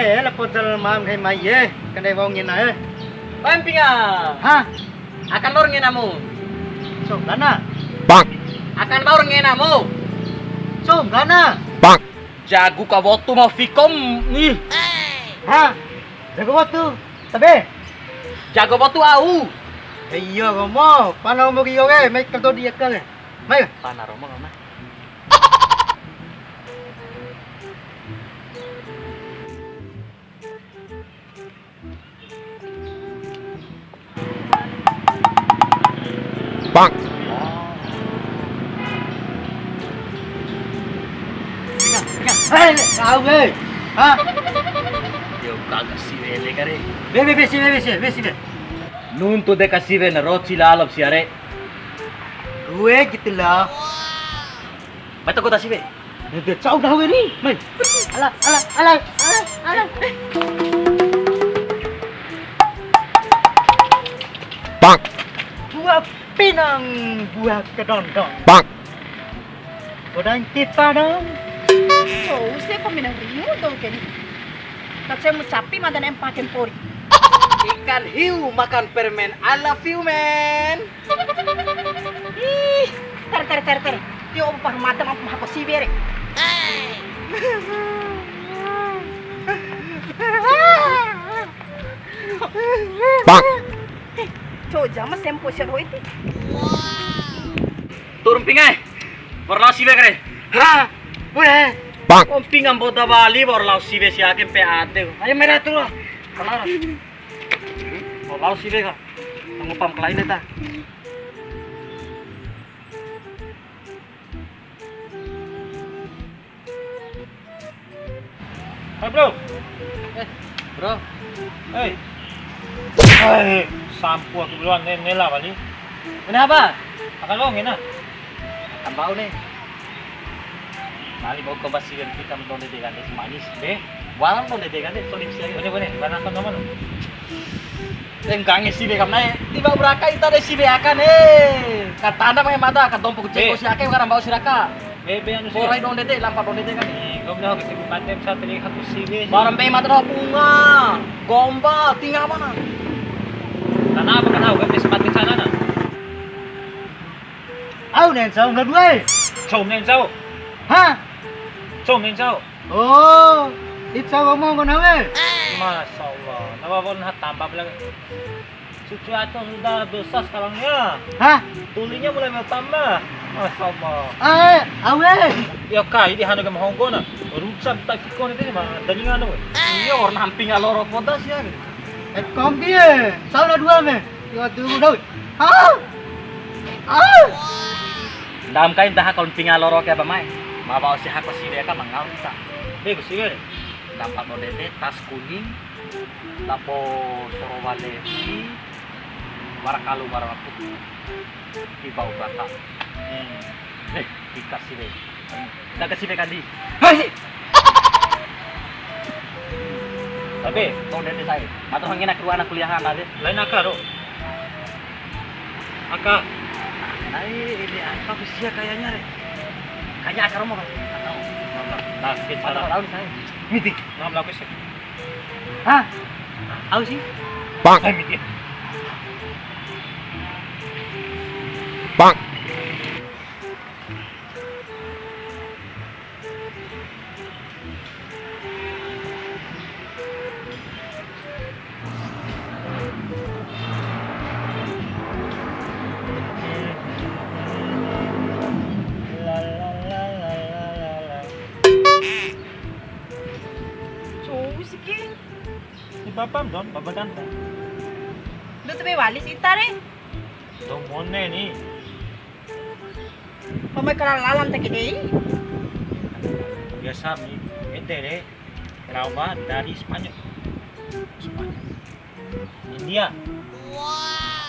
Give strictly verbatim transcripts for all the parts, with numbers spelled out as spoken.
Eh, la podal mam kai mai e, kande wau ngena e. Oi, Mpinga. Ha? Akan baur ngenamu. Songgana. Akan baur ngenamu. Songgana. Jago ka wotu mau fikom ni. Ha? Jago wotu. Tabe. Jago wotu au. Eh, iya, romo. Pana romo kiyo ke, mai kerto di akal e. Mai. Pana romo, romo. Bang. Hei, kau, hei. Ha? Yo, kagak si wele kare. Be, be, be, si be, be, si be, si be. Nuntu deka si be na roci lalop si are. Gue gitu loh. Bata kota si be. Ede cau dahu ni. Mai. Ala, ala, ala, ala, ala. Bang. Buah pinang, buah kedondong. Bang. Godang kita dong. Oh, saya peminang riu dong keni. Kacemu capi mantan em pakai pori. Ikan hiu makan permen. I love you, man. Ih, tere, tere, tere, tere. Tio, opa mata mampu hako si bere. Bang. Eh, co jama sempo sia doho iti. Turun Mpinga e. Wa'ur lao si be kare. Ha? Bune. Bang. Om Mpinga mboda wali wa'ur lao si be sia ke pe ade. Ayo mera tu lah. Kelar. Wa'ur lao si be ka. Tanggo pam kelai ta. Hai, Bro. Eh, Bro. Hei. Hei, sampu aku duluan, ne-, nela wali. Kenapa? Akan lo ngena. Tambau nih. Mali bau kau basi dan kita mendonde dengan manis, deh. Warang donde dengan deh, solim sia. Bune, bune, warna kau nomor. Tengkange si be kam na'e, tiba beraka ita de si be akan e. Katanda pakai mata, kadompo ku ceko si ake, karambau si raka. Be, be, anu si. Korai donde de, lampa donde de kan. Eh, kau bilang ke tiba pantem satri hatu si be. Barang be mata doho bunga, gombal, tinggal mana? Tanah apa kan, kau kan sempat ke sana, nah. Au nen sau na dua e. Sau nen sau. Ha? Sau nen sau. Oh, it sau ngomong kau nawe. Masya Allah, nama pun hat tambah lagi. Cucu atau sudah besar sekarang ya. Hah? Tulinya mulai bertambah. Masya Allah. Eh, awe. Ya kai di hanu ke mahongko na. Rusak tak sikon itu mah. Tadi nganu. Iya, warna hamping aloro podas ya. Eh, kombi e. Sau na dua me. Yo, tunggu, Daud. Ah! Ah! Ndam kai ndaha kalo Mpinga loro ke apa mai? Ma wa'u si hako siwe ka mangau ta. Be ku siwe. Ndampa donde de, tas kuning, lapo sorowale putih, wara kalu warna putih. Di bau bata. Hmm. Eh, dikasih deh. Dah kasih deh, Kandi. Hei, si. Tapi, mau dari saya. Atau hangin aku anak kuliahan tadi. Lain aka, Ro. Aka. Nah, ini apa usia kayaknya, Re? Kayaknya aka Romo, kan? Atau. Nah, kita tahu saya. Miti. Nah, melakukan sih. Hah? Au sih? Bang. Eh, miti. Bang. Cou siki. Di bapam don, bapa ganteng. Ndu tabe wali si ita re. Dou mone ni. Pamai kala lalam ta ke dei. Biasa mi, ede re. Rawa dari Spanyol. Spanyol. India.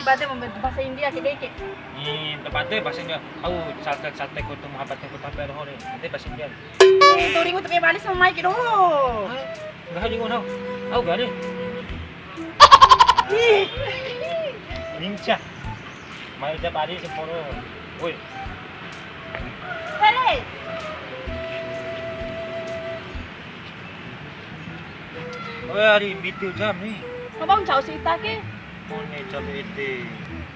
Tiba-tiba membantu bahasa India ke dei ke. Ni, tepatnya bahasa India. Au, saltek-saltek ku tu, muhabat ku tabe roho re. Ede bahasa India. Eh, tu ringu tabe wali sama mai ke doho. Hah? Enggak, ringu, no. Au, gak ada. Lincah. Mai ucap ari semporo. Woi. Pere. Oe, ari mbiti jam ni. Ngapa ncau si ita ke? Mone cabe ede.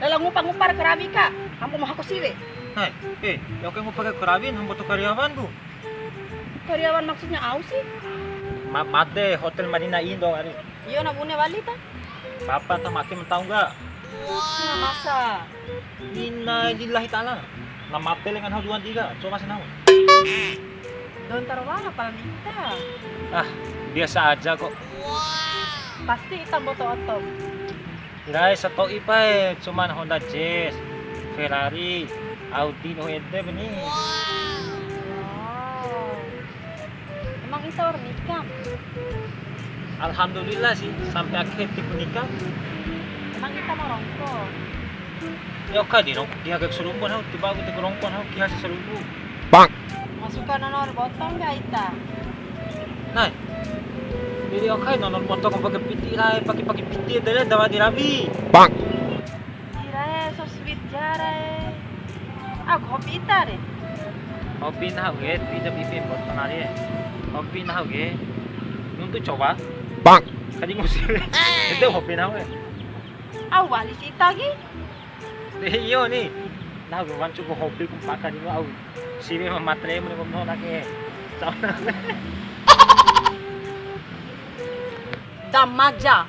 Lalo ngupa-ngupa ra karawi ka, ampo maha ko siwe. Hai, eh, ya oke ngupa ke karawi, nambo to karyawan ku. Karyawan maksudnya au sih? Ma-, made hotel Marina Indo ari. Iyo, na bune wali ta? Papa ta mati mentau enggak? Nah, masa? Inna lillahi ta'ala. Na mate lengan hau dua tiga, coba senau. Dontar wala pala ita. Ah, biasa aja kok. Pasti ita mboto otom. Irae sato'i pae, cuman Honda Jazz, Ferrari, Audi doho ede beni. Oh. Emang ita wa'ur nikah? Alhamdulillah sih, sampai akhir tipu nikah. Emang ita ma rongko? Ya oka di rongko, kiha ke sarumbu, hau tiba aku tiku rongko, hau kiha sarumbu. Bang. Masukan nono botol nggak ita? Nah, jadi oka nono botol pakai piti lah, pakai pakai piti deh, dawa di rabi. Bang. Irae, so sweet jara e. Au hobi ita re. Hobi nahu ke, ti jam ipi mbot tanari e. Hobi nahu ke, nuntu cowa. Bang. Kadi ngusi. Ede hobi nahu ke. Au wali si ita ke. Eh, iyo ni. Nahu ke wancu ku hobi ku mpaka di au. Siwe ma matre mene ko nona ke. Cau na. Damaja.